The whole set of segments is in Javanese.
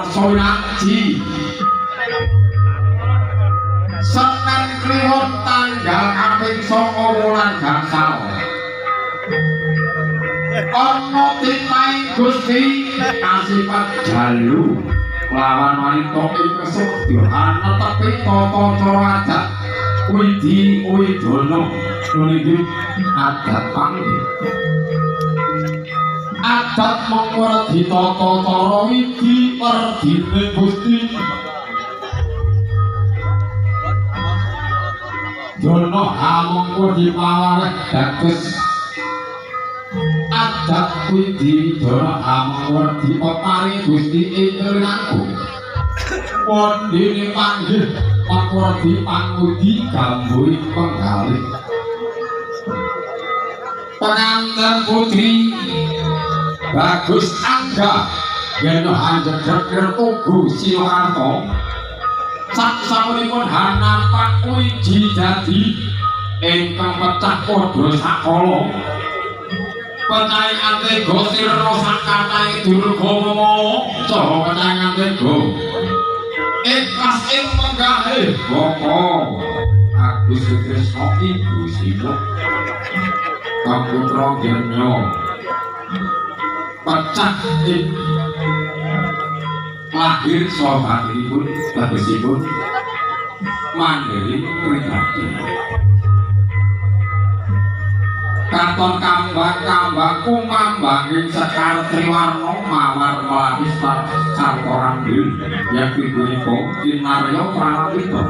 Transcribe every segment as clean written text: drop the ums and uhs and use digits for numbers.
Warsa Winaji. Senen Kliwon tanggal kaping 9 wulan gangsal. Ana titahing Gusti kasipat jalu lawan wanita ing kesudyahan netepi tata cara adat Widi Widana niki adat panggih. Adat mengwerdi tata cara widi werdine Gusti. Dono hamengku dipawareh dados adat widi widana hamengku diparingi Gusti ing linangkung. Wondene panggih mangwerdi pangudi gambuhing penggalih. Penganten putri Bagus Angga yen hanjegeg tugu Siwakarta. Sak-samunipun hanampak wiji dadi ingkang pecah padha sakala. Pecahing antega sirna sakatahe durga mama saha pecahing antega. Ikhlas ing menggahe Bapa Agus Sutrisno Ibu Simo kang putra Genya pecah ing lahir saha batinipun tegesipun mandiri pribadi. Katon kambang-kambang kumambanging sekar triwarna mawar melati sarta randil yekti punika kinarya pralapita.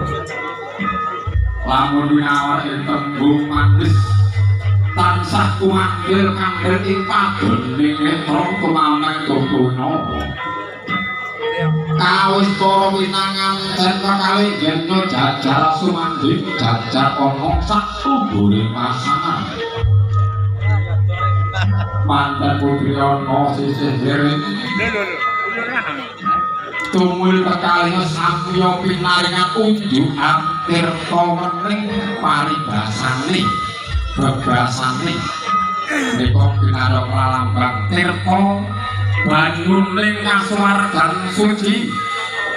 Lamun winawar ing tembung manis tansah kumandhil kandhel ing padoning netra tumameng tutuna. Kawis para winanganten kekalih gena jajar sumandhing jajar ana sak tubure pasangan. Manten putri ana sisih hiring tumul kekalih samya pinaringan unjukan tirta wening paribasane bebasane nika kinarya pralambang tirta banyuning kasuwargan suci.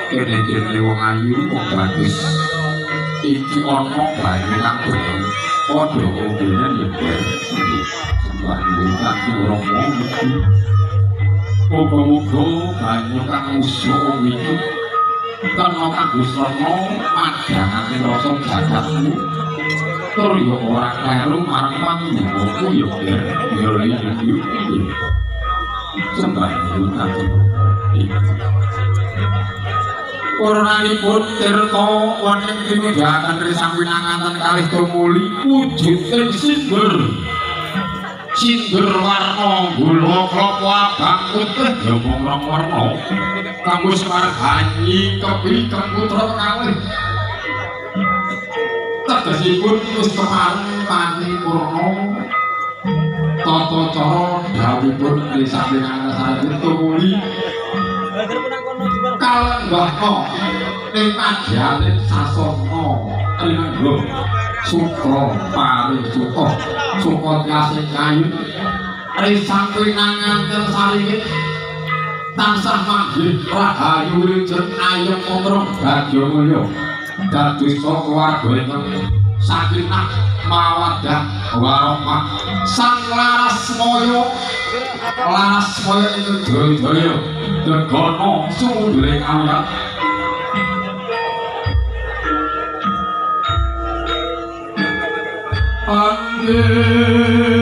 Kene-kene wong ayu wong bagus iki ana banyu kang bener padha ombene ya ber sembah kang Rama iki muga-muga banyu kang usuk iki kena kanggo srana madhangake rasa jagatmu tur ya ora kleru marang panjenenganku ya ber ya iki sembah kang Purnanipun tirta wonten tinunjakan risang winanganten kalih tumuli wujuding sindur. Sindur warna gula klapa abang putih ya mung rong warna. Kanggo Semar hanyi kepi keputra kalih. Tegesipun wis kepareng paripurna tata cara dhawuhipun risang winanganten tumuli kalenggahna ing madyaning sasana rinengga sutra parisuta suka tiasing kayu risang winanganten sariwit tansah manggih rahayu wilujeng ayem tentrem bagya mulya dados keluarga ingkang sakinah mawaddah warahmah sang laras moyo laras moyo ingkang jaya-jaya Degono sumundhuling awak. Anggih